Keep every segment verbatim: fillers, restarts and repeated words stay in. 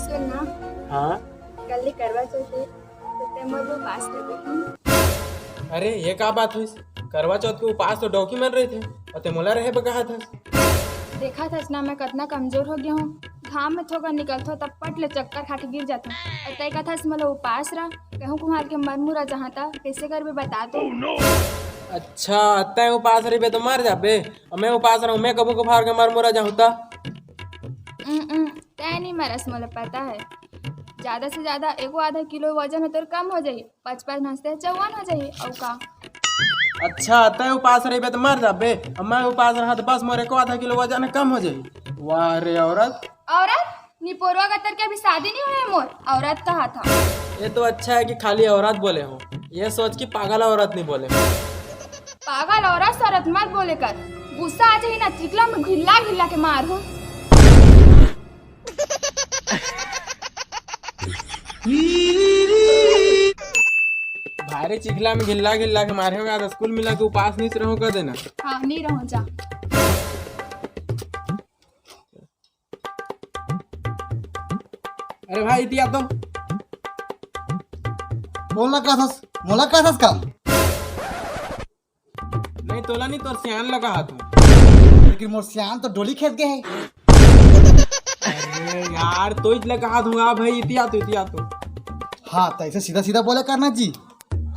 सुन ना। हाँ। कल ले करवा चौथ हे, त तैं मोर उपास रह देही। अरे, ये का बात होइस? करवा चौथ के उपास तो डौकी मन रहिथे, अउ तैं मोला रहे बर कहत हस। देखत हस ना, मैं कतना कमजोर हो गे हंव। घाम में थोकन निकलथंव, त पट ले चक्कर खा के गिर जाथंव। अउ तैं कहत हस मोला उपास रह, कहूं कुम्हार के मर मुरा जाहूं त कइसे करबे, बता तो। अच्छा, तैं उपास रहिबे त मर जाबे, अउ मैं उपास रहूं, मैं कभू कुम्हार के मर मुरा जाहूं त? उम, उम, तैं नइ मरस, मोला पता हे। जादा से जादा एको आधा किलो वजन ह तोर कम हो जाही, पचपन हंसते चौवन हो जाही, अउ का? अच्छा, तैं उपास रहिबे त मर जाबे, अउ मैं उपास रहूं त बस मोर एको आधा किलो वजन ह कम हो जाही। वाह रे औरत। औरत? निपोरवा गतर के अभी शादी नइ होय मोर, औरत कहत हंव। ये तो अच्छा हे कि खाली औरत बोले हंव, ये सोच कि पागल औरत नइ बोले हंव। पागल औरत सौरत मत बोले कर, गुस्सा आ जाही ना, चिखला में घिल्ला घिल्ला के मारहूं। भारी चिखला में घिल्ला घिल्ला के मारे होगा, त स्कूल मिला के उपास नइ रहूं कह देना। हाँ, नइ रहूं, जा। अरे भाई, इतिया तो। बोल ना, का थस? मोला का थस काम? नहीं, तोला नहीं, तोर सियान लगा हाथ में। लेकिन मोर सियान तो डोली खेत गए है। अरे यार, तो इच लगा हाथ हुआ भाई, इतिया तो, इतिया तो। हाँ, तो ऐसे सीधा सीधा बोले करना जी।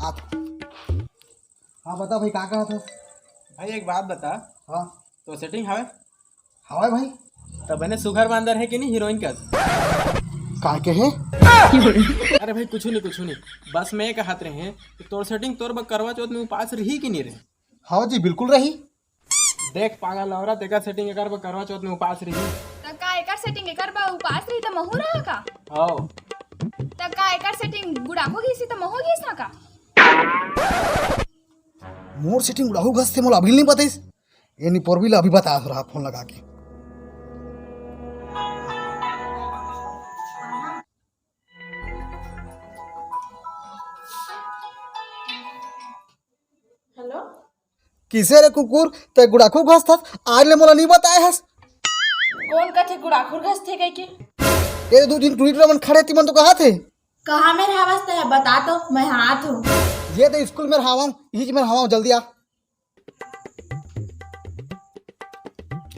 आप, हाँ, बता भाई, का कहा था? भाई, एक बात बता। हाँ। तो सेटिंग हवे? हवे भाई। तब बने सुघर बांदर है कि नहीं हीरोइन का? का के है? अरे भाई, कुछ नहीं, कुछ नहीं। बस मैं कहत रहे कि तोर सेटिंग तोर बर करवा चौथ में उपास रही कि नहीं रही? हाँ जी, बिल्कुल रही। देख पागल औरत, एकर सेटिंग एकर बर करवा चौथ में उपास रही। त का एकर सेटिंग एकर बर उपास रही त महू रहा का? हाँ। त का एकर सेटिंग गुड़ाखू घिसी त महू घिस ना का? मोर सेटिंग गुड़ाखू घस थे, मोला अभी नहीं बताइस। ये निपोरवी ला अभी बता रहा फोन लगा के। हेलो। किसे रे कुकुर, ते गुड़ाखू घसथस, आज ले मोला नहीं बताए हस। कौन कथे गुड़ाखू घसथे कह के? ये दो दिन टूरी टूरा मन खड़े तिमन तो कहा थे? कहाँ में रहवस ते, बता तो, मैं हाथ हूँ। ये तो स्कूल में रहवाऊँ, यही में रहवाऊँ, जल्दी आ।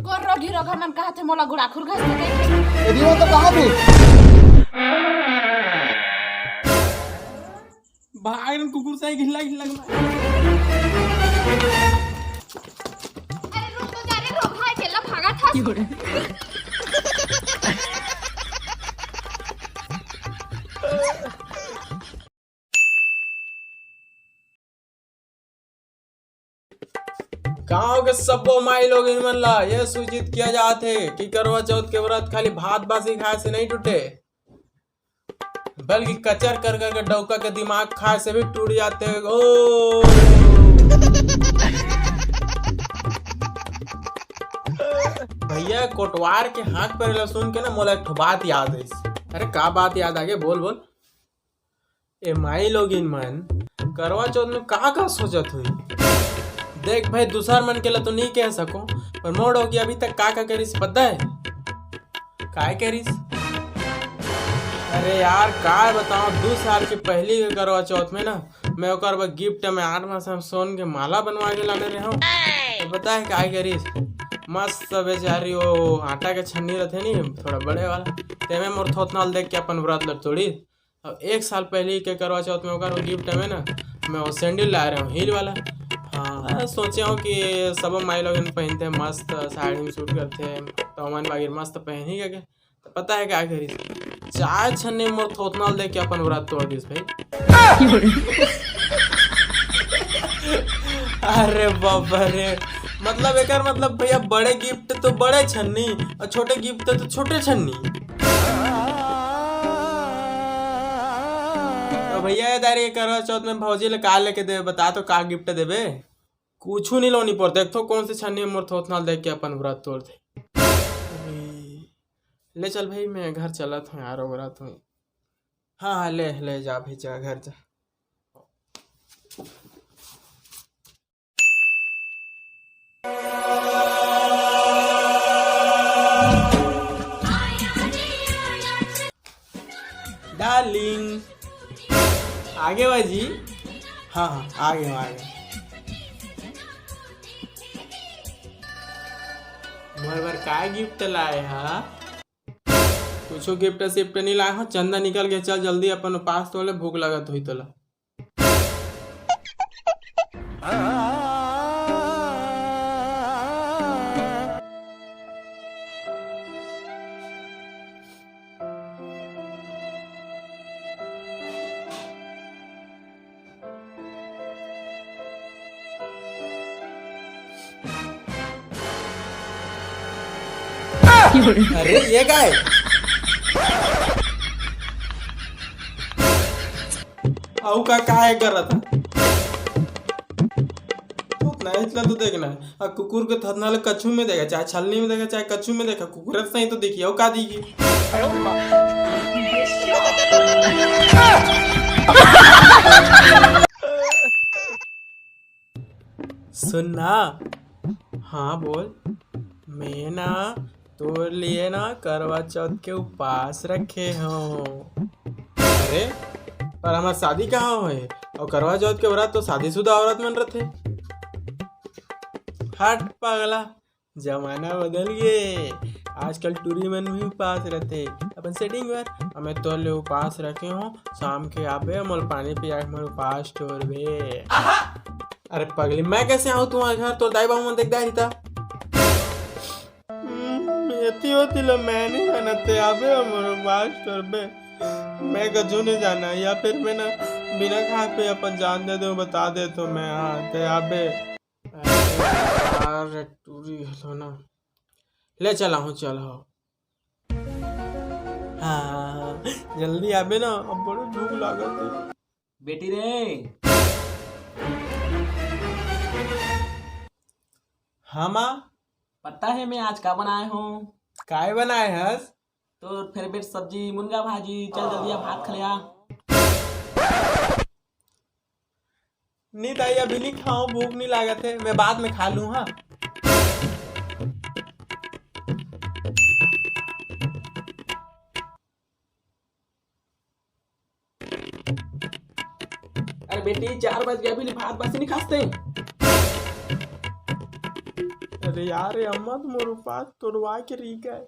कोन रोगी रोगा मन कहत हे मोला गुड़ाखुर घस के देखे? एदियो तो कहा तू? भाग न कुकुर साई घिल्ला घिल्ला के मार। अरे रुक तो जा रे, रो भाई, केला भागा था। गांव के सब्बो माई लोगिन मन ला ये सूचित किया जात हे कि करवा चौथ के व्रत खाली भात बासी खाए से नहीं टूटे, बल्कि कचर कर कर के डौका के दिमाग खाए से भी टूट जाते। ओ भैया, कोटवार के हाथ पर ला सुन के ना मोला एक ठो बात याद आइस। अरे का बात याद आगे? बोल बोल। ए माई लोगिन मन करवा चौथ में का का सोचत होही? देख भाई, दूसर मन के ला तो नहीं कह सको, पर मोर डौकी अभी तक का का करिस पता है? काय करिस? अरे यार, काय बताओ, दो साल के पहली के करवा चौथ में ना, मैं ओकर बर गिफ्ट में आठ मास हम सोन के माला बनवा के लाने रहे हूँ। तो पता है काय करिस? मस्त बेचारी वो आटा के छन्नी रहते नी, थोड़ा बड़े वाला, तेमे मोर थोथना ल देख के अपन व्रत ल तोड़ी। अब एक साल पहले के करवा चौथ में ओकर गिफ्ट में ना, मैं वो सैंडल ला रहे हूँ, हील वाला। हाँ, सोचे हूँ कि सब माई लोगन पहनते हैं, मस्त साड़ी में सूट करते हैं, तो मन बागिर मस्त पहन ही गए। तो पता है क्या करिस? चार छन्नी मोर थोथना ल देख के अपन व्रत तोड़ दिस भाई। अरे बाबा रे, मतलब एकर मतलब भैया, बड़े गिफ्ट तो बड़े छन्नी और छोटे गिफ्ट तो छोटे छन्नी। तो भैया, ये दारी करवा चौथ में भौजी ले का लेके देवे, बता तो का गिफ्ट देवे? कुछू नहीं लोनी पर, देख तो कौन से छन्नी मोर थोथना देख के अपन व्रत तोड़ दे। अरे, ले चल भाई, मैं घर चलत हूँ यार, व्रत हूँ। हाँ हाँ, ले ले जा भाई, जा घर जा। लिंग। आगे बा जी। हाँ, हाँ, आगे, आगे। मोर बर का गिफ्ट लाए हा? कुछो गिफ्ट सिफ्ट नहीं लाए हो। चंदा निकल के चल जल्दी, अपन उपास तो ले, भूख लगत होई तोला। अरे, ये काय? अउ का, काय करत हा? उतना, इतना तो देखना है। आ, कुकुर के थथना ले कछु में देखा, चाहे छलनी में देखा, चाहे कछु में देखा, कुकुर सही तो देखी, अउ का देखी? सुन ना। हाँ, बोल। मैं ना तोर लिए ना करवा चौथ के उपास रखे हूँ। अरे, पर हमार शादी कहाँ होए? और करवा चौथ के बरात तो शादीशुदा औरत मन रथे। हट पगला, जमाना बदल गे। आजकल टूरी मन भी उपास रथे। अपन सेटिंग कर, हमें तोर ले उपास रखे हूँ। शाम के आबे, मोल पानी पिया के मोर उपास टोरबे। अरे पगली, मैं कैसे आऊँ तुम्हारे घर? तोर दाई बाबू मन देख दाई रहिता। हम्म, एती होती लो, मैं नहीं जाना, ते आबे मोर उपास टोरबे। मैं गजू नहीं जाना, या फिर मैं ना बिना खाए पे अपन जान दे दूँ, बता दे तो मैं, हाँ, ते आबे। अरे यार, टूरी घलो ना। ले चला हूँ, चल हो। हाँ, जल्दी आबे ना, अब बड़ो भूख लागत है। बेटी रे। हाँ माँ। पता है मैं आज का बनाए हूँ? काय बनाए हस? तोर फेवरेट सब्जी मुनगा भाजी। चल जल्दी आ, भात खा ले आ। नहीं दाई, अभी नहीं खाऊं, भूख नहीं लागत है, मैं बाद में खा लूं। हाँ। अरे बेटी, चार बज गया, अभी ले भात बासी नहीं खास ते? अरे यार, ये अम्मा तो मोर उपास तोड़वा के रही है।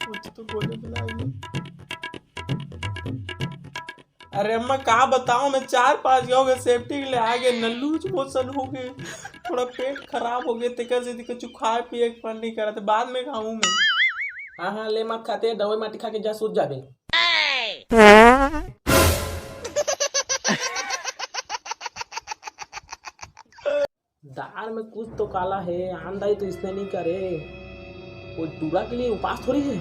कुछ तो बोले बुलाइए। अरे अम्मा, का बताऊं, मैं चार पांच गांव के सेप्टिक ले आ गए, न लूज मोशन हो गए, थोड़ा पेट खराब हो गए, तेकर से कुछ खाए पिए के मन नहीं करत, बाद में खाऊं मैं। हाँ, हाँ, ले मत खाते, दवाई माटी खा के जा, सूत जाबे। दाल में कुछ तो काला है, आंधा ही तो इसने नहीं करे। कोई टूरा के लिए उपास थोड़ी है।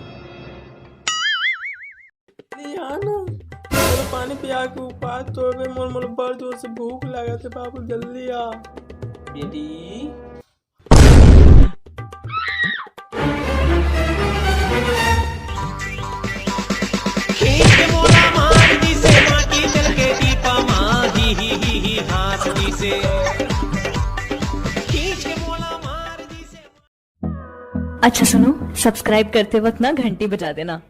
नहीं, यहाँ ना, मोला पानी पिया के उपास तोड़बे, मोर, मोला बड़ जोर से भूख लागत है बाबू, जल्दी आ। बेटी। खींच के मोला मार दिसे, माटी चल के दीपा माँ, ही, ही, ही, ही, हाथ दिसे। खींच के मोला मार दिसे। अच्छा सुनो, सब्सक्राइब करते वक्त ना घंटी बजा देना।